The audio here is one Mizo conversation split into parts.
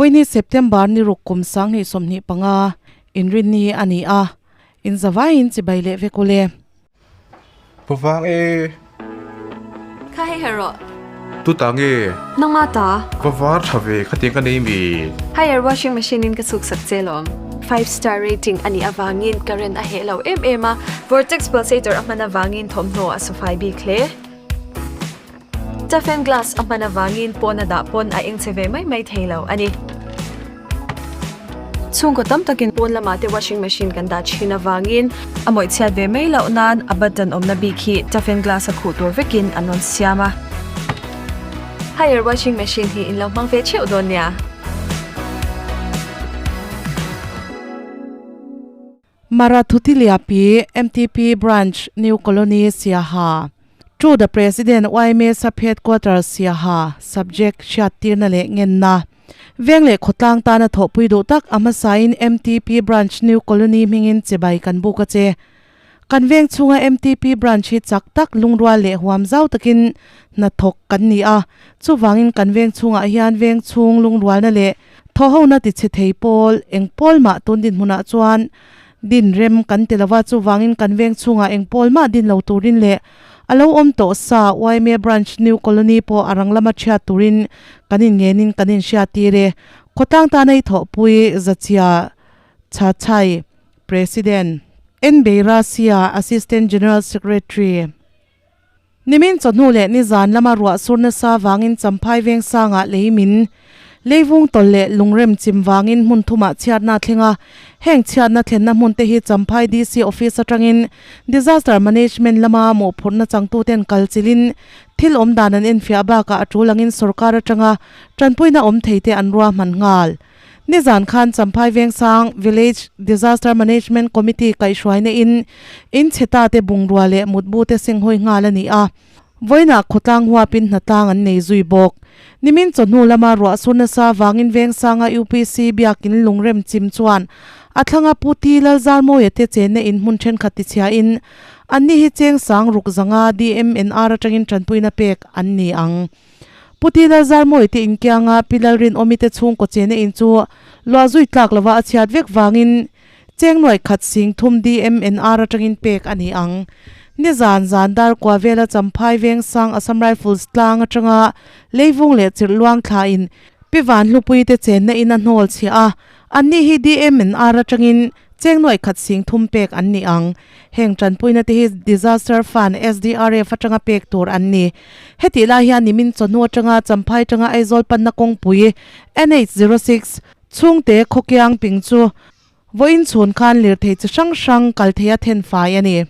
Vawiini September ni ruk kum 2025 inrinni a ni a, inzavaiin chibai leh vek ule. Pavang e. Kha hei her rawh. Tu ta nge? Nangma ta. Va var tha ve khatiang ka nei mi. Haier washing machine in ka chhuk sak che lawm. Five star rating a nih avangin current a heh lo em em a, vortex pulsator a hman avangin thawmhnaw a sawfai bik hle. Toughen glass a hman avangin pawn a dah pawn a eng che ve mai mai thei lo a ni. Chhungkaw tam takin pawn lamah te washing machine kan dah thin avangin a mawih chhiat ve mai loh nan a button awmna bik hi toughen glass a khuh tur vekin an rawn siam a. Haier washing machine hi in lo hmang ve theuh dawn nia. Marathutiliapi MTP Branch New Colony Siaha To the President yma Sub Headquarters Siaha Subject Hriattirna leh Ngenna Veng leh khawtlang tana thawhpui duh tak a hmasain MTP Branch New Colony hmingin chibai kan buk a che. Kan veng chhunga MTP Branch hi chak tak lungrual leh huam zau takin hnathawk kan ni a, chuvangin kan veng chhungah hian veng chhung lungrualna leh Thawhhona tichhe thei pawl eng pawl mah tun dinhmunah chuan din rem kan ti lova, chuvangin kan veng chhungah eng pawl mah din lo turin leh a lo awm tawh sa yma Branch New Colony pawh a rang lama thiat turin kan inngenin kan inhriattir e. Khawtlang tana i thawhpui Zachia Chachai, President. N. Beirasia, Assistant General Secretary. Nimin chawhnu leh nizan lama ruah sur nasa vangin Champhai Vengsangah lei min leivung tawlh leh lungrem chim vangin hmun thumah chhiatna a thleng a. Heng chhiatna thlenna hmun te hi Champhai DC Office atangin Disaster Management lama mawhphurhna changtuten kal chilhin thil awm dan an enfiah bakah a tul angin sorkar atanga tanpuina awm thei te an ruahman nghal. Nizan khan Champhai Vengsang Village Disaster Management Committee kaihhruaina in in chhe ta te bungrua leh mutbu te senghawi nghal a ni a. Vawiinah khawtlang huapin hnatlang an nei zui bawk. Nimin chawhnu lama ruah sur nasa vangin Vengsanga UPC biakin lungrem chim chuan a thlanga Pu T Lalzarmawia te chenna in hmun thenkhat tichhia in anni hi cheng sang ruk zanga DMNR atangin tanpuina pek an ni ang. Pu Ti Lalzarmawi te inkianga Pi Lalrinawmi te chhungkaw chena in chu luah zui tlak lova a chhiat vek vangin cheng nuaih khat sing thum DMNR atangin pek a ni ang. Nizan zan dar kua vela Champhai Vengsang Assam Rifles tlang atanga leivung leh chirh luang thlain Pi Vanhlupui te chenna in a hnawl chhiah a, anni hi DMNR atangin Cheng nuaih khat sing thum pek an ni ang. Heng tanpuina te hi Disaster Fund, SDRF, atanga pek tur an ni. Hetih lai hian nimin chawhnu atanga Champhai tanga Aizawl panna kawngpui, NH06, chhungte khawkiang ping chu vawiin chhun khan lirthei chi hrang hrang kal theia then fai a ni.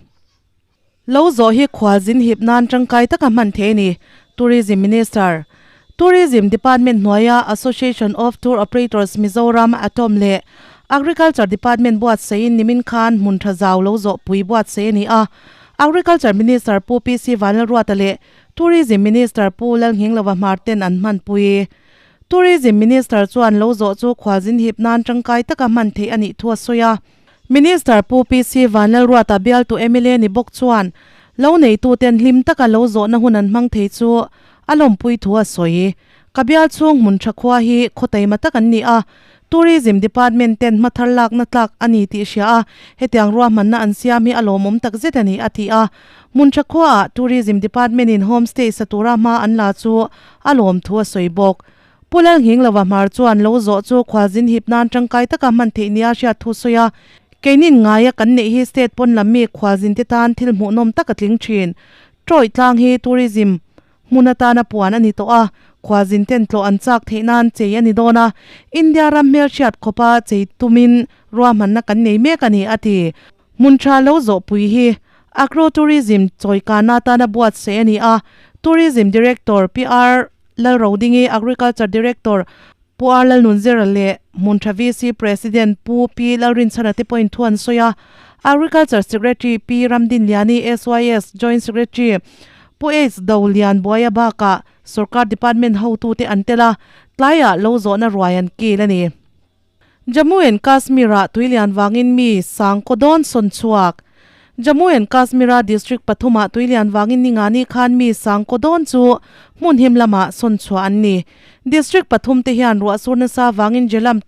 Lo zawh hi khualzin hip nan tangkai taka hman thei a ni, Tourism Minister. Tourism Department hnuaia Association of Tour Operators Mizoram, ATOM, leh Agriculture Department buatsaihin nimin khan hmun tha zau lo zawh pui buatsaih a ni a. Agriculture Minister Pu PC Vanlalruata leh Tourism Minister Pu Lalnghinglova Hmar ten an hmanpui. Tourism Minister chuan lo zawh chu khualzin hip nan tangkai taka hman theih a nih thu a sawi a. Minister Pu PC Vanlalruata bialtu mla ni bawk chuan lo neituten hlim taka lo zawhna hun an hmang thei chu a lawmpui thu a sawi. Ka bial chhung hmun tha khua hi khaw taima tak an ni a, Tourism Department ten hmathar lakna tlak a ni tih hria a, hetiang ruahmanna an siam hi a lawmawm takzet a ni, a ti a. Hmun tha khuaah Tourism Department in homestay sa tura hma an la chu a lawm thu a sawi bawk. Pu Lalnghinglova Hmar chuan lo zawh chu khualzin hip nan tangkai taka hman theih nia hriat thu sawi a, Keinin ngaia kan neih hi state pawn lam mi khualzin te tan thil hmuhnawm tak a tling thin. Tawih tlang hi tourism hmun atana puan a ni tawh a, khualzin ten tlawh an chak theih nan chei a ni dawn a, India ram hmelhriat khawpa chei tumin ruahmanna kan nei mek a ni, a ti. Hmun tha lo zawhpui hi Agro Tourism chawikana atana buatsaih a ni a, Tourism Director PR. Lalrodingi, Agriculture Director Pu R. Lalnunzira leh Hmuntha VC President Pu P. Lalrinchhana te pawhin thu an sawi a. Agriculture Secretary Pi Ramdinliani, SYS Joint Secretary Pu H. Dolian Buaia bakah Sorkar Department hotute an tel a, tlaiah lo zawhna ruai an kil a ni. Jammu and Kashmir-ah tuilian vangin mi sangkaw dawn sawn chhuak. Jammu and Kashmir-a district pathumah tuilian vangin ningani khan mi sangkaw dawn chu hmun him lamah sawn chhuah an ni. District pathum te hian ruah sur nasa vangin Jhelum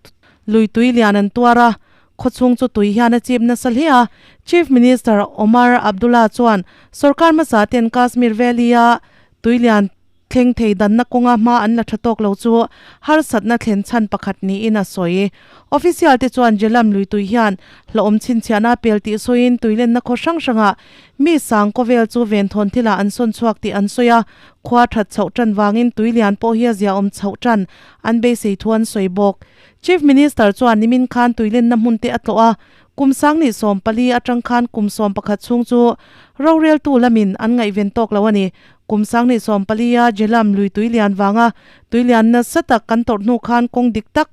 lui tuilian an tuar a, khawchhung chu tui hian a chip nasa hle a. Chief Minister Omar Abdullah chuan sorkar hmasa ten Kashmir Valley-a tuilian Thleng thei danna kawnga hma an la tha tawk lo chu harsatna thlen chhan pakhat niin a sawi. Official te chuan Jhelum luitui hian hlauhawm chhinchhiahna a pel tih sawiin tuilenna khaw hrang hrangah mi sang kawvel chu venthawn thilah an sawn chhuak tih an sawi a, khua that chhoh tan vangin tui lian pawh hi a ziaawm chhoh tan an beisei thu an sawi bawk. Chief Minister chuan nimin khan tuilenna hmun te a tlawh a, Kum sangni 14 atang khan kum 11 chhung chu roreltu lamin an ngaihven tawk lo a ni. Kum sangni 14 a Jhelum lui tuilian vanga tuilian nasa tak kan tawrh hnu khan kawng dik tak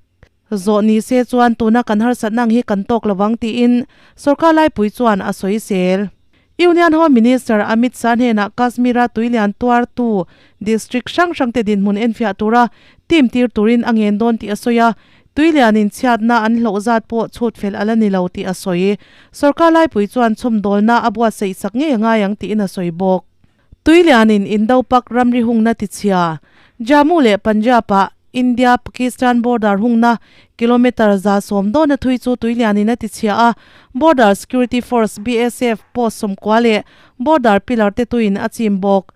zawh ni se chuan tuna kan harsatna ang hi kan tawk lo ang tiin sorkar laipui chuan a sawi sel. Union Home Minister Amit Shah hnenah Kashmir-a tuilian tuartu district hrang hrangte dinhmun enfiah tura team tir turin a ngen dawn tih a sawi a, tuilianin chhiatna an hloh zat pawh chhut fel a la ni lo tih a sawi. Sorkar laipui chuan chhawmdawlna a buatsaih sak ngei a ngai ang tiin a sawi bawk. Tuilianin Indo-Pak ramri hungna tichhia, Jammu leh Punjab-ah India-Pakistan border hungna kilometre 110 dawna thui chu tuilianin a tichhia a, Border Security Force, BSF, post 90 leh border pillar te tuiin a chim bawk.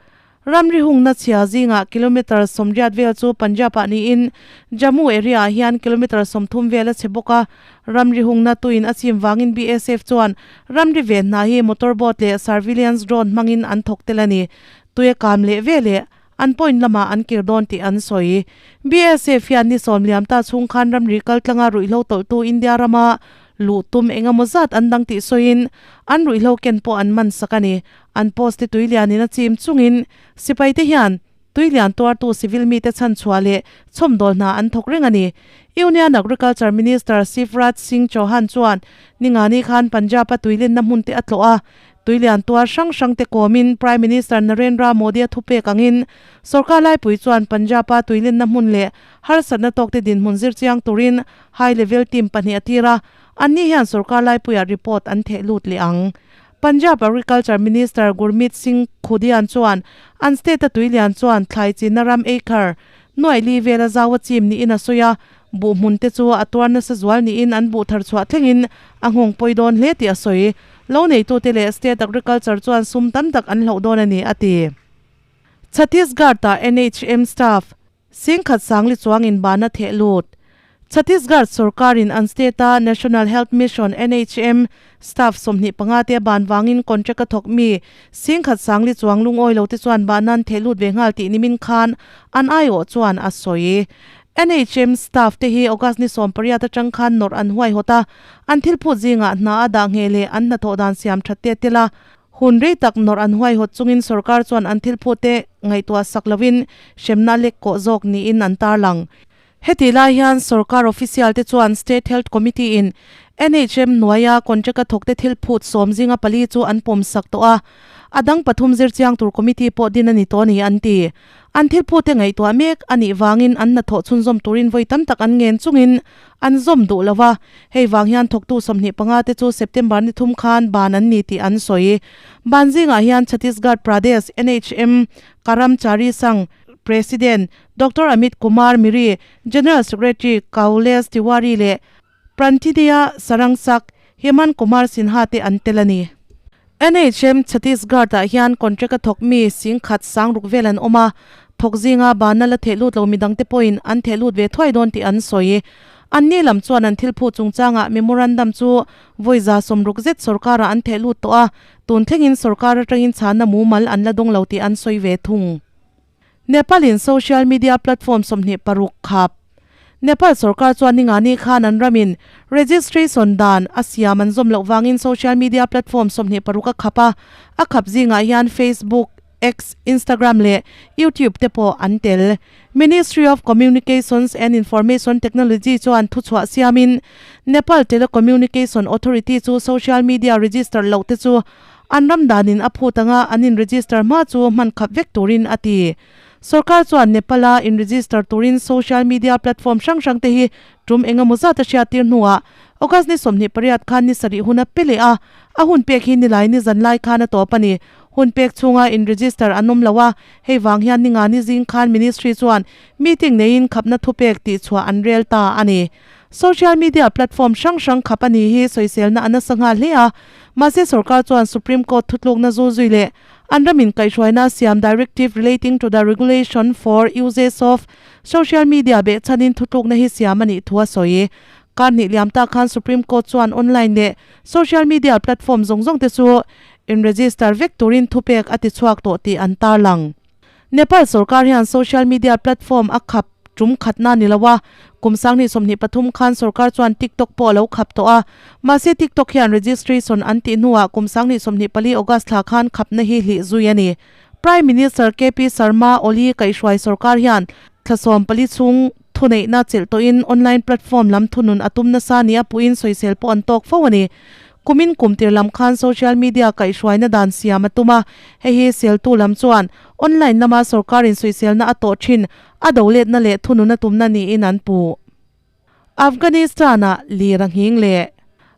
Ramri hungna chhia zingah kilometre 80 vel chu Punjab-ah niin Jammu area-ah hian kilometre 30 vel a chhe bawk a. Ramri hungna tuiin a chim vangin BSF chuan ramri ve hna hi motor boat leh surveillance drone hmangin an thawk tel a ni. Tui a kam leh ve leh an point lamah an kir dawn tih an sawi. BSF hian ni sawm liam ta chhung khan ramri kaltlanga ruihhlo tawlhtu India rama luh tum eng emaw zat an dang tih sawiin an ruihhlo ken pawh an man sak a ni. An post te tuilianin a chim chungin sipaite hian Tuilian tuartu civil mite chhanchhuah leh chhawmdawl hna an thawk reng a ni. Union Agriculture Minister Shivraj Singh Chauhan chuan ningani khan Punjab-a tuilenna hmun te a tlawh a, tuilian tuar hrang hrang te kawmin Prime Minister Narendra Modi-a thupek angin sorkar laipui chuan Punjab-a tuilenna hmun leh harsatna tawkte dinhmun zir chiang turin high level team pahnih a tir a, anni hian sorkar laipuiah report an theh lut leh ang. Punjab Agriculture Minister Gurmeet Singh Khudian chuan an state-a tuilian chuan thlai chinna ram acre nuaih li vela zau a chim niin a sawi a, buh hmun te chu a tuar nasa zual niin an buh thar chhuah thlengin a nghawng pawi dawn hle tih a sawi. Lo neitute leh state agriculture chuan sum tam tak an hloh dawn a ni, a ti. Chhattisgarh-ah NHM staff Singkhat sangli chuangin bana theh lut. Chhattisgarh sorkarin an state-a National Health Mission, NHM, staff 25 te a ban vangin contract a thawk mi singkhat sangli chuang lungawi lo te chuan bana an theh lut ve nghal tih nimin khan an aiawh chuan a sawi. NHM staff te hi August ni 18 atang khan nawrh an huaihawt a, an thil phut zingah hna a dah ngheh leh an hnathawh dan siam that te a tel a. Hun rei tak nawrh an huaihawt chungin sorkar chuan an thil phute ngaihtuah sak lovin hremna lek kawh zawk niin an tarlang. Hetih lai hian sorkar official te chuan State Health Committee in NHM hnuaia contract a thawkte thil phut 10 zinga pali chu an pawm sak tawh a, a dang pathum zir chiang tur committee pawh din a ni tawh a ni an ti. An thil phute ngaihtuah mek a nih vangin an hnathawh chhunzawm turin vawi tam tak an ngen chungin an zawm duh lo va, hei vang hian thawktu 25 te chu September ni thum khan ban an ni tih an sawi. Ban zingah hian Chhattisgarh Pradesh NHM Karamchari Sangh President Doctor Amit Kumar Miri, General Secretary Kaulesh Tiwari leh Prantidya Sarangsak Hemant Kumar Sinha te an tel a ni. NHM Chhattisgarh-ah hian contract a thawk mi 10,000 sangruk vel an awm a, thawk zinga bana la theh lut lo midangte pawhin an theh lut ve thuai dawn tih an sawi. Anni lam chuan an thil phuh chungchangah memorandum chu vawi 160 zet sorkarah an theh lut tawh a, tun thlengin sorkar atangin chhana mumal an la dawng lo tih an sawi ve thung. Nepal-in social media platform 26 khap. Nepal sorkar chuan ningani khan an ramin registration dan a siam an zawm loh vangin social media platform 26 a khap a, a khap zingah hian Facebook, X, Instagram leh YouTube te pawh an tel. Ministry of Communications and Information Technology chuan thuchhuah siamin Nepal Telecommunication Authority chu social media register loh te chu An ram danin a phut anga an in-register hma chu hman khap vek turin a ti. Sorkar chuan Nepal-a in-register turin social media platform hrang hrang te hi tum eng emaw zat a hriattir hnuah August ni 28 khan ni sarih hun a pe leh a, a hun pek hi nilai ni zan lai khan a tawp a ni. Hun pek chhunga in register an awm lo a, hei vang hian ni nga ni zing khan Ministry chuan meeting neiin khapna thupek tihchhuah an rel ta a ni. Social media platform hrang hrang khap a ni hi sawiselna a nasa nghal hle a, mahse sorkar chuan Supreme Court thutlukna zu zui leh an ramin kaihhruaina siam Directive Relating to the Regulation for Uses of Social Media behchhanin thutlukna hi siam a nih thu a sawi. Kar hnih liam tak khan Supreme Court chuan online leh social media platform zawng zawng te chu in register vek turin thupek a ti chhuak tawh tih an tarlang. Nepal sorkar hian social media platform a khap tum khatna ni lo a, kum 2023 khan sorkar chuan TikTok pawh a lo khap tawh a, mahse TikTok hian registration an tih hnuah kum 2024 August thla khan khapna hi hlih zui a ni. Prime Minister KP Sharma Oli kaihhruai sorkar hian thla 14 chhung thuneihna chelh tawhin online platform lam thunun a tum nasa nia puiin sawisel pawh an tawk fo a ni. Kumin kum tir lam khan social media kaihhruaina dan siam a tum a, hei hi seltu lam chuan online lama sorkarin sawiselna a tawh thin a do letna leh thunun a tumna niin an puh. Afghanistan-ah lir a nghing leh.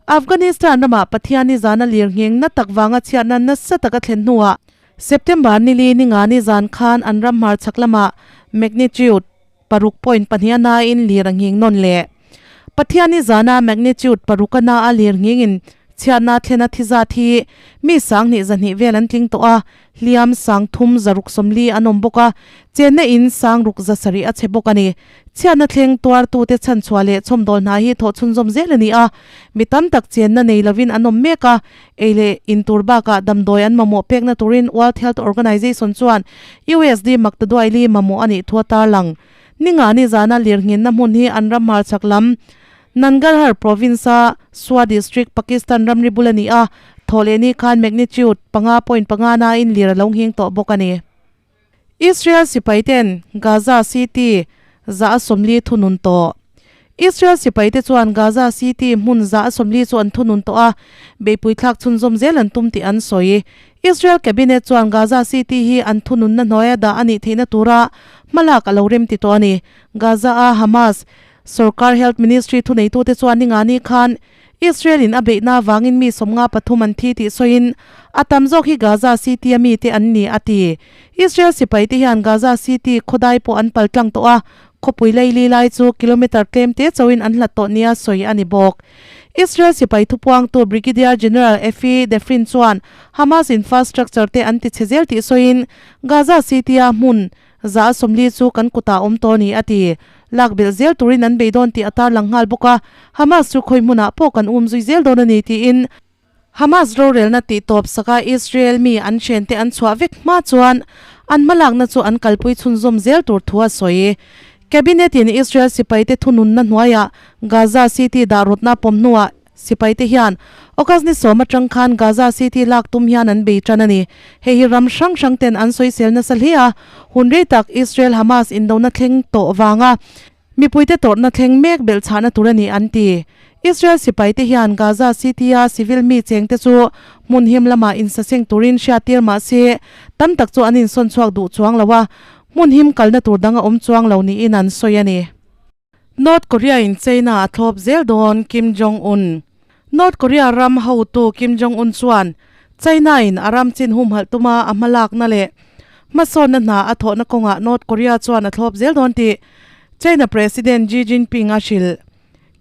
Afghanistan ramah Pathianni zana lir nghing na tak vanga chhiatna nasa taka thlen hnuah September nili ni nga ni zan khan an ram hmarchhak lamah magnitude 6.2 a nain lir a nghing nawn leh. Pathianni zana magnitude paruk a na a lir nghingin chhiatna thlen a thi zat hi mi 2,200 vel an tling tawh a, hliam 3640 an awm bawk a, chenna in 670 a chhe bawk a ni. Chhiatna thleng tuartute chhanchhuah leh chhawmdawl hna hi thawh chhunzawm zel a ni a, mi tam tak chenna nei lovin an awm mek a, ei leh in tur bakah damdawi an mamawh pekna turin World Health Organization chuan USD maktaduaili mamawh a nih thu a tarlang. Ninga ni zana lirnghinna hmun hi an ram hmarchhak lam Nangarhar province-a Swat district, Pakistan ramri bul a ni a, thawhlehni khan magnitude 5.5 nain lir a lo nghing tawh bawk a ni. Israel sipaiten Gaza City 140 thunun tawh. Israel sipaite chuan Gaza City hmun 140 chu an thunun tawh a, beihpui thlak chhunzawm zel an tum tih an sawi. Israel Cabinet chuan Gaza City hi an thununna hnuaia dah a nih theihna tura hmalak a lo rem ti tawh a ni. Gaza-a Hamas Sorkar Health Ministry thuneitute chuan ningani khan Israel-in a beihna avangin mi 53 an thi tih sawiin, a tam zawk hi Gaza City-a mite an ni, a ti. Israel sipaite hian Gaza City khawdai pawh an pal tlang tawh a, khawpui leili lai chu kilometre tlem te chauhin an hlat tawh nia sawi a ni bawk. Israel sipai thupuangtu Brigadier General Effie Defrin chuan Hamas infrastructure te an tichhe zel tih sawiin, Gaza City-a hmun 140 chu kan kutah awm tawh a ni, a ti. Lak belh zel turin an bei dawn tih a tarlang nghal bawk a, Hamas chu khawi hmunah pawh kan um zui zel dawn a ni tiin Hamas rorelna tih tawp saka Israel mi an hrente an chhuah vek hma chuan an hmalakna chu an kalpui chhunzawm zel tur thu a sawi. Cabinet in Israel sipaite thununna hnuaiah Gaza City dah rawtna pawm hnuah Sipaite hian August ni 10 atang khan Gaza City lak tum hian an bei tan a ni. Hei hi ram hrang hrang ten an sawisel nasa hle a, hun rei tak Israel-Hamas indona thleng tawh vanga mipuite tawrhna thleng mek belhchhahna tur a ni an ti. Israel sipaite hian Gaza City-a civil mi chengte chu hmun him lamah insaseng turin hriattir mah se tam tak chu an insawn chhuak duh chuang lo a, hmun him kalna tur dang a awm chuang lo niin an sawi a ni. North Korea in China a thlawp zel dawn Kim Jong Un. North Korea ram hotu Kim Jong Un chuan China in a ram chin humhalh tuma a hmalakna leh hmasawnna hna a thawhna kawngah North Korea chuan a thlawp zel dawn tih China President Xi Jinping a hrilh.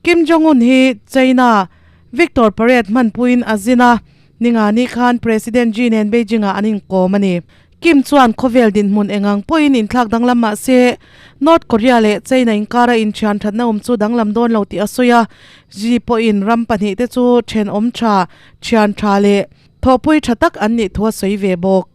Kim Jong Un hi China Victor Parade hmanpuiin a zin a, ningani khan President Xi nen Beijing ah an inkawm a ni. Kim chuan khawvel dinhmun engang pawhin inthlak danglam mah se, North Korea leh China inkara inthian thatna awm chu danglam dawn lo tih a sawi a, Xi pawhin ram pahnih te chu thenawm tha, thian tha leh thawhpui tha tak an nih thu a sawi ve bawk.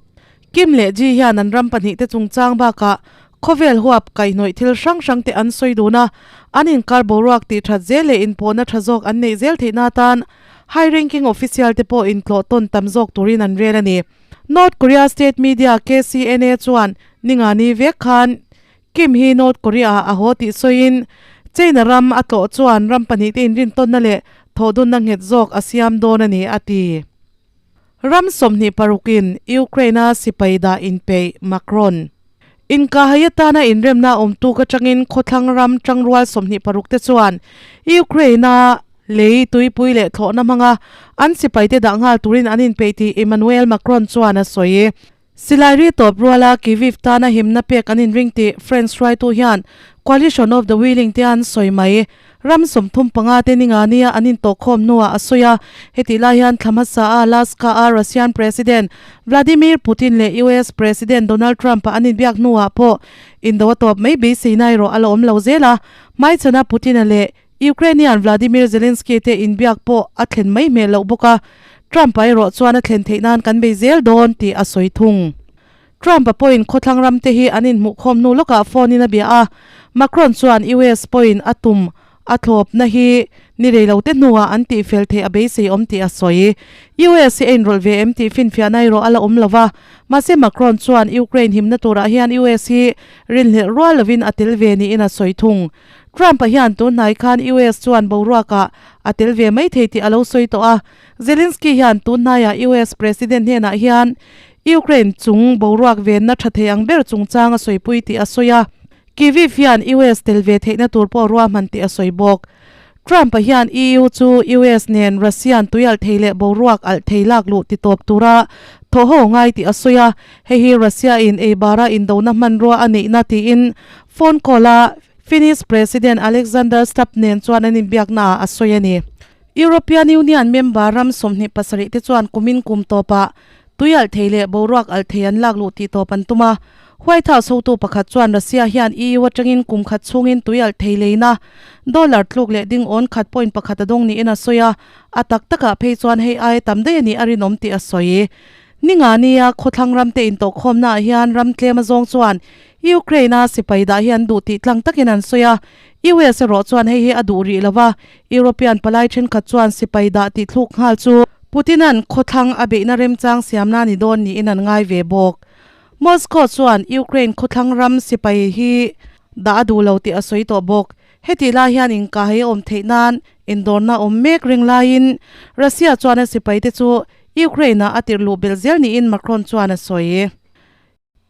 Kim leh Xi hian an ram pahnih te chungchang bakah khawvel huap kaihhnawih thil hrang hrang te an sawi dun a, an inkar boruak tih that zel leh inpawhna tha zawk an neih zel theihna atan high ranking official te pawh intlawh tawn tam zawk turin an rel a ni. North Korea state media KCNA chuan ningani vek khan Kim hi North Korea-ah a haw tih sawiin China ram a tlawh chuan ram pahnih te inrintawnna leh thawhdunna nghet zawk a siam dawn a ni, a ti. Ram 26 in Ukraine-a sipai dah inpeih Macron. Inkahai atana inremna awm tuk atangin khawthlang ram tangrual 26 te chuan Ukraine-a. Lei tuipui leh thlawhna hmanga an sipaite dah nghal turin an inpeih tih Emmanuel Macron chuan a sawi. Silai ri tawp ruala Kyiv tana himna pek an inring tih France hruaitu hian Coalition of the Willing te an sawi mai. Ram 35 te ninga nia an intawhkhawm hnuah a sawi a, hetih lai hian thla hmasa a Alaska a Russian President Vladimir Putin leh US President Donald Trump-a an inbiak hnuah pawh indo a tawp mai beiseina erawh a la awm lo zel a, hmaichhana Putin-a leh Ukrainian Vladimir Zelensky te inbiak pawh a thlen mai hmel loh bawk a, Trump-a erawh chuan a thlen theih nan kan bei zel dawn tih a sawi thung. Trump-a pawhin khawthlang ram te hi an inhmuhkhawm hnu lawkah phone in a bia a, Macron chuan US pawhin a tum a thlawpna hi ni rei lo te hnuah an tihfel theih a beisei awm tih a sawi. US hi a inrawlh ve em tih finfiahna erawh a la awm lo va, mahse Macron chuan Ukraine himna turah hian US hi rinhlelh rual lovin a tel ve niin a sawi thung. Trump-a hian tun hnai khan US chuan boruakah a tel ve mai thei tih a lo sawi tawh a. Zelensky hian tun hnaiah US President hnenah hian Ukraine chung boruak venna tha thei ang ber chungchang a sawipui tih a sawi a. Kyiv hian US tel ve theihna tur pawh ruahman tih a sawi bawk. Trump-a hian EU chu US nen Russian tui alh thei leh boruak alh thei lak luh ti tawp tura thawhho ngai tih a sawi a, hei hi Russia-in eibara indona hmanrua a neihna tiin phone call-a Finnish President Alexander Stubb nen chuan an inbiaknaah a sawi a ni. European Union member ram 27 te chuan kumin kum tawpah tui alh thei leh boruak alh thei an lak luh tih tawp an tum a. White House hotu pakhat chuan Russia hian EU atangin kum khat chhungin tui alh thei leina dollar tluk leh ding awn khat point pakhat a dawng niin a sawi a, a tak takah phei chuan hei aia tam daih a nih a rinawm tih a sawi. Ninga nia khawthlang ramte intawhkhawmnaah hian ram tlem azawng chuan Ukraine-a sipai dah hi an duh tih tlang takin an sawi a, US erawh chuan hei hi a duh rih lo va, European palai thenkhat chuan sipai dah tih thluk nghal chu Putin-a'n khawthlang a beihna remchang siamna ni dawn niin an ngai ve bawk. Moscow chuan Ukraine khawthlang ram sipai hi dah a duh lo tih a sawi tawh bawk. Hetih lai hian inkahei a awm theih nan indawrna awm mek reng laiin Russia chuan a sipaite chu Ukraine-ah a tirh luh belh zel niin Macron chuan a sawi.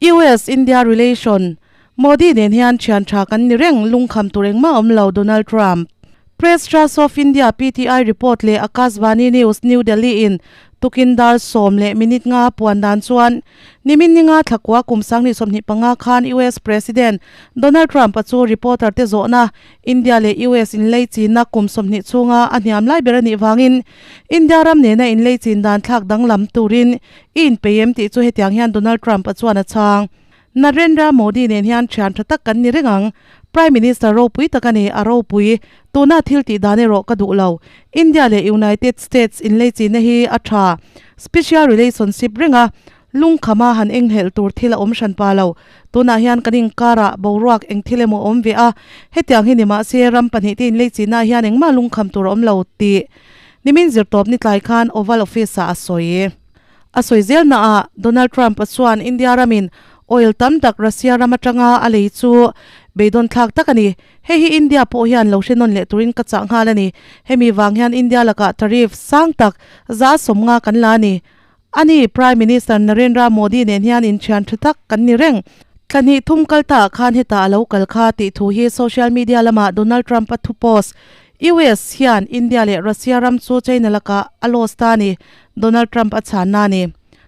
US-India relation, Modi nen hian thian tha kan ni reng, lungkham tur engmah awm lo, Donald Trump. Press Trust of India, PTI, report leh Akashvani News, New Delhi in tukin dar sawm leh minute nga puan dan chuan nimin ninga thlakua kum 2025 khan US President Donald Trump-a chu reporter te zawhna India leh US inlei chinna kum 20 chhunga a hniam lai ber a nih vangin India ram nena inlei chin dan thlak danglam turin I inpei em tih chu hetiang hian Donald Trump-a chuan a chhang. Narendra Modi nen hian thian tha tak kan ni reng ang. Prime Minister ropui tak a ni, a ropui. Tuna thil tih dan erawh ka duh lo. India leh United States inleichihna hi a tha. Special relationship reng a, lungkhama han enghelh tur thil a awm hran pa lo. Tunah hian kan inkarah boruak eng thil emaw a awm ve a, hetiang hi ni mahse ram pahnihte inleichihnaah hian engmah lungkham tur a awm lo tih Nimin zirtawp ni tlai khan Oval Office-ah a sawi. A sawi zelnaah Donald Trump-a chuan India ramin oil tam tak Russia ram atanga a lei chu beidawn thlak tak a ni. Hei hi India pawh hian lo hre nawn leh turin ka chah nghal a ni. Hemi vang hian India lakah tariff sang tak 50% kan la a ni. A ni, Prime Minister Narendra Modi nen hian inthian tha tak kan ni reng. Thla hnih thum kal ta ah khan hetah a lo kal kha tih thu hi social media lamah Donald Trump-a thu post. US hian India leh Russia ram chu China lakah a lost ta a ni, Donald Trump a chhanna a ni.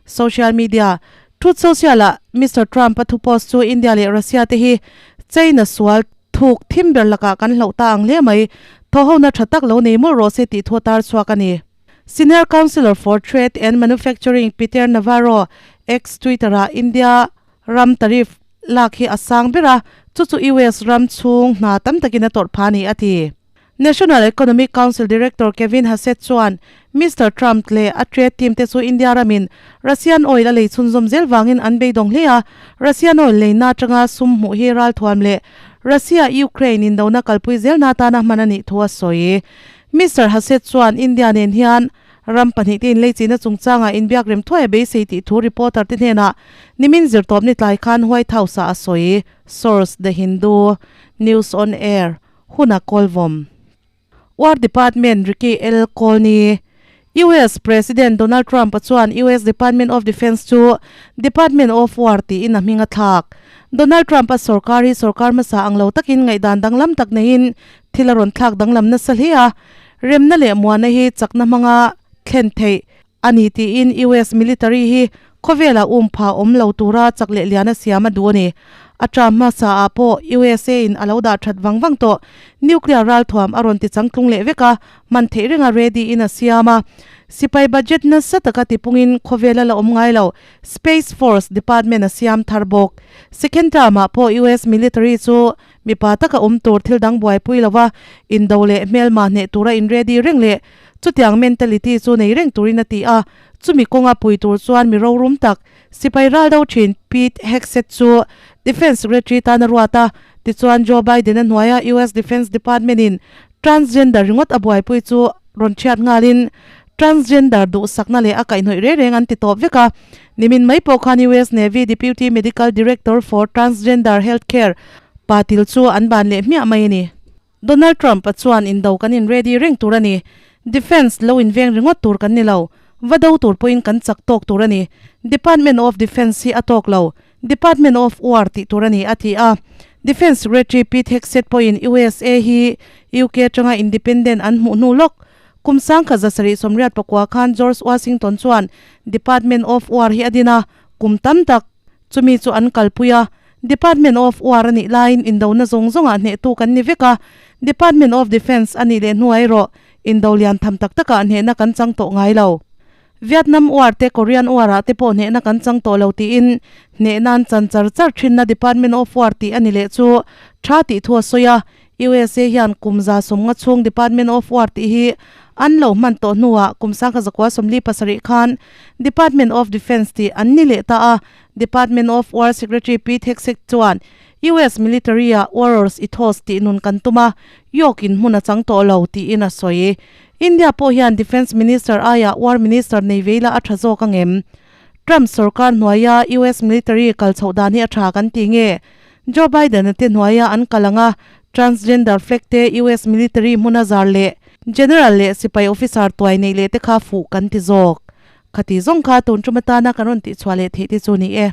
Social media Truth Social-ah Mister Trump-a thu post chu India leh Russia te hi China sual thuk thim ber lakah kan hloh ta ang hle mai, thawhhona tha tak lo nei mawlh rawh se tih thu a tar chhuak a ni. Senior Counsellor for Trade and Manufacturing Peter Navarro ex-Twitter-ah India ram tariff lak hi a sang ber a, chu chu US ram chhung hna tam takin a tawrh phah a ni, a ti. National Economic Council Director Kevin Hassett chuan Mister Trump leh a trade team te chu India ramin Russian oil a lei chhunzawm zel vangin an beidawng hle a, Russian oil leina atanga sum hmuh hi ralthuam leh Russia-Ukraine indona kalpui zelna atana hman a nih thu a sawi. Mister Hassett chuan India nen hian ram pahnih te inleichihna chungchangah inbiak rem thuai a beisei tih thu reporter te hnenah nimin zirtawp ni tlai khan White House-ah a sawi. Source, The Hindu, News on Air, Huna Kawlvawm. War Department Ricky L. Colney, US President Donald Trump-a chuan US Department of Defense chu Department of War tiin a hming a thlak. Donald Trump-a sorkar hi sorkar hmasa ang lo takin ngaihdan danglam tak neiin Thil a rawn thlak danglam nasa hle a. Remna leh muana hi chakna hmanga thlen theih a ni tiin US military hi khawvela um pha awm lo tura chak leh liana siam a duh a ni. A term hmasa ah pawh USA in a lo dah that vang vang tawh. Nuclear ralthuam a rawn ti changtlung leh vek a, hman theih renga ready in a siam a. Sipai budget nasa taka tipungin khawvela la awm ngai lo Space Force Department a siam thar bawk. Second term ah pawh US military chu mipa taka awm tur thil dang buaipui lova indo leh hmelma hneh tura in ready reng leh chutiang mentality chu nei reng turin a ti a. Chumi kawnga pui tur chuan mi rorum tak sipai ral do thin Pete Hegseth chu Defence Secretary tan a ruat a. Tichuan Joe Biden a hnuaia US Defence Department in Transgender ringawt a buaipui chu rawn thiat nghalin transgender duhsakna leh a kaihhnawih reng reng an ti tawp vek a. Nimin mai pawh khan US Navy Deputy Medical Director for Transgender Healthcare Patil chu an ban leh hmiah mai a ni. Donald Trump-a chuan indo kan in ready reng tur a ni. Defence lo inveng ringawt tur kan ni lo. Va do tur pawhin kan chak tawk tur a ni. Department of Defence hi a tawk lo. Department of War tih tur a ni, a ti a. Defence Secretary Pete Hegseth pawhin USA hi UK atanga independent an hmuh hnu lawk. Kum sangkhat 784 khan George Washington chuan Department of War hi a din a, kum tam tak chumi chu an kalpui a. Department of War a nih laiin indona zawng zawngah hnehtu kan ni vek a, Department of Defence a nih leh hnuah erawh indo lian tham tak takah hnehna kan chang tawh ngai lo. Vietnam War te Korean War ah te pawh hnehna kan chang tawh lo tiin hneh nan chan char char thinna Department of War tih a ni leh chu tha tih thu a sawi a. USA hian kum 150 chhung Department of War tih hi an lo hman tawh hnuah kum 1947 khan Department of Defence tih an ni leh ta a. Department of War Secretary Pete Hegseth chuan US military ah Warriors ethos tih nun kan tum a, York in hmun a chang tawh lo tiin a sawi. India pawh hian Defence Minister aiah War Minister nei vei la a tha zawk angem? Trump sorkar hnuaia US military kal chhoh dan hi a tha kan ti nge? Joe Biden-a te hnuaia an kal anga transgender flag te US military hmuna zar leh General leh sipai officer tuai neih leh te kha fuh kan ti zawk. Khati zawng kha tun tum atana kan rawn tihchhuah leh theih te chu ni e.